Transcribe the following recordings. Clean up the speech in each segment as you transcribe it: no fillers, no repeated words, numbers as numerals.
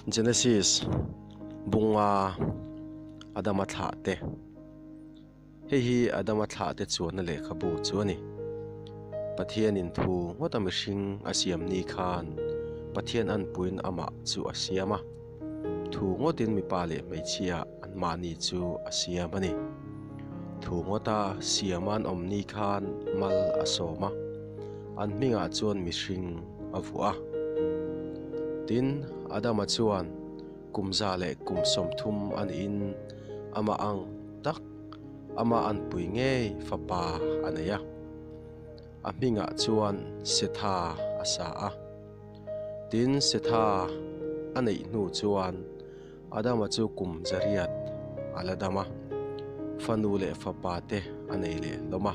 Genesis bunga Adama thlah te. Hei hi Adama thlah te chuanna lehkhabu chu a ni. Pathianin thu ngawta mihring a siam ni khan Pathian anpuiin amah chu a siam a. Thu ngawtin mipa leh hmeichhia anmahni chu a siam a ni. Thu ngawta siama an awm ni khan mal a sawm a, an hmingah chuan mihring a vuah a. Tin, Adama chuan kum za leh kum 30 a niin amah ang tak amah anpui ngei fapa a nei a. A hmingah chuan Setha a sa a. Tin, Setha a neih hnu chuan Adama chu kum 800 a la dam a, fanu leh fapa te a nei leh hlawm a.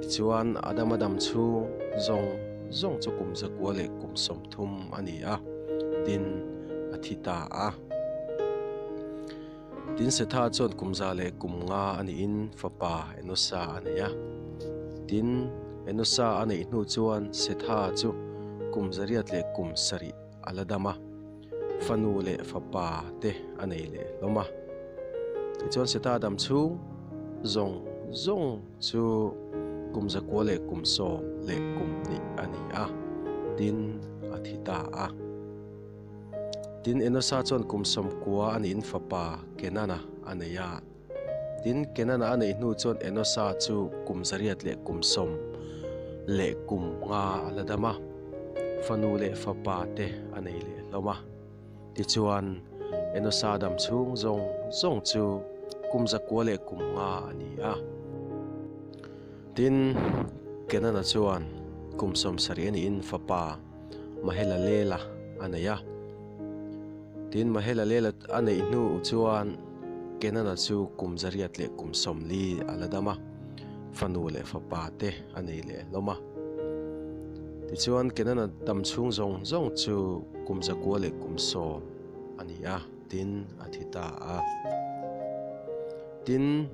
Tichuan, Adama dam chhung zawng zawng chu kum 900 leh kum 30 a ni a, tin, a thi ta a. Tin, Setha chuan kum 105 a niin fapa Enosa a nei a. Tin, Enosa a neih hnu chuan Setha chu kum 807 a la dam a, fanu leh fapa te a nei leh hlawm a. Tichuan Setha dam chhung zawng zawng chu kum 900 leh kum 12 a ni a, tin, a thi ta a. Tin, Enosa chuan kum 90 a niin fapa Kenana a nei a. Tin, Kenana a neih hnu chuan Enosa chu kum 800 leh kum 15 a la dam a, fanu leh fapa te a nei leh hlawm a. Tichuan, Enosa dam chhung zawng zawng chu kum 905 a ni a. Tin, Kenana chuan kum 70 a niin fapa Mahelalela a nei a. Tin, Mahelalela a neih hnu chuan Kenana chu kum 840 leh kum 40 a la dam a, fanu leh fapa te a nei leh hlawm a. Tichuan, Kenana dam chhung zawng zawng chu kum 900 leh kum 10 a ni a, tin, a thi ta a. Tin,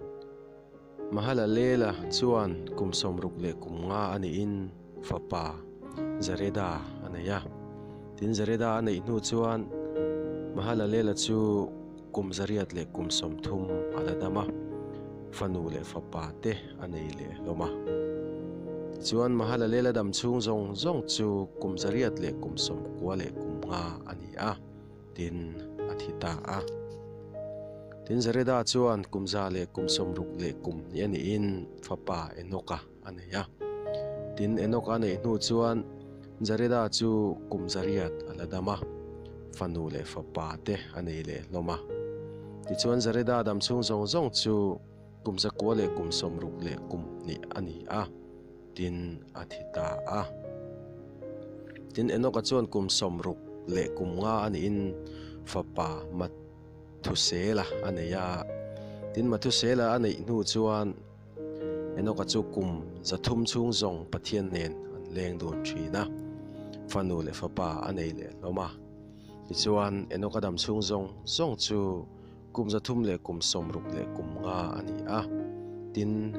Mahalalela chuan kum 65 a niin fapa Jareda a nei a. Tin, Jareda a neih hnu chuan Mahalalela chu kum 830 leh kum 30 a la dam a, fanu leh fapa te a nei leh hlawm a. Tichuan, Mahalalela dam chhung zawng zawng chu kum 800 leh kum 90 leh kum 5 a ni a. Tin, a thi ta a. Tin, Jareda chuan kum 100 leh kum 60 leh kum hnih a niin fapa Enoka a nei a. Tin, Enoka a neih hnu chuan Jareda chu kum 800 a la dam a, fanu leh fapa te a nei leh hlawm a. Tichuan, Jareda dam chhung zawng zawng chu kum 900 leh kum 60 leh kum hnih a ni a. Tin, a thi ta a. Tin, Enoka chuan kum 60 leh kum 5 a niin fapa Mathusela a nei a. Tin, Mathusela a neih hnu chuan Enoka chu kum 300 chhung zawng Pathian nen an leng dun thin a, fanu leh fapa a nei leh hlawm a. Tichuan, Enoka dam chhung zawng zawng chu kum 300 leh kum 60 leh kum 5 a ni a. Tin,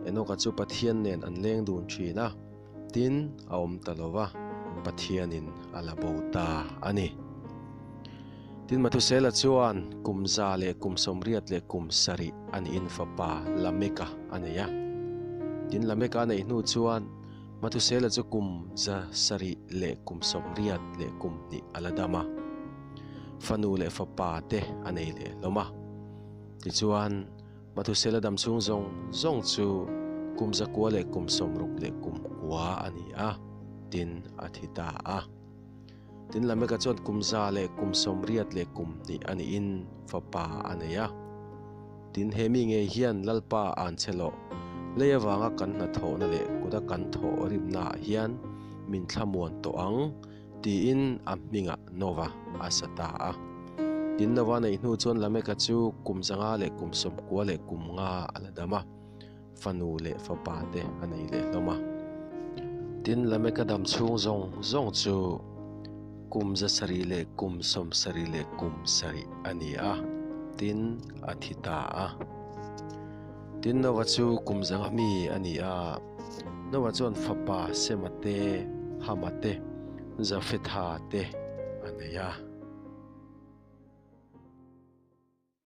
Enoka chu Pathian nen an leng dun thin a, tin, a awm ta lo va, Pathianin a la bo ta a ni. Tin, Mathusela chuan kum 100 leh kum 80 leh kum 7 a niin fapa Lameka a nei a. Tin, Lameka a neih hnu chuan Mathusela chu kum 700 leh kum 80 leh kum 2 a la dam a. Fanu leh fapa te a nei leh hlawm a. Tichuan, Mathusela dam chhung zawng zawng chu kum 900 leh kum 60 leh kum 9 a ni a, tin, a thi ta a. Tin, Lameka chuan kum 100 leh kum 80 leh kum 2 a niin fapa a nei a. Tin, he mi ngei hian Lalpa an che loh, lei avanga kan hnathawhna leh kuta kan thawh rimnaah hian min thlamuan tawh ang, tiin a hmingah Nova a sa ta a. Tin, Nova neih hnu chuan Lameka chu kum 500 leh kum 90 leh kum 5 a la dam a, fanu leh fapa te a nei leh hlawm a. Tin, Lameka dam chhung zawng zawng chu kum 700 leh kum 70 leh kum 7 a ni a, tin, a thi ta a. Tin, Nova chu kum 500 mi a ni a. Noah chuan fapa Sema te, Hama te, Jafetha te a nei a.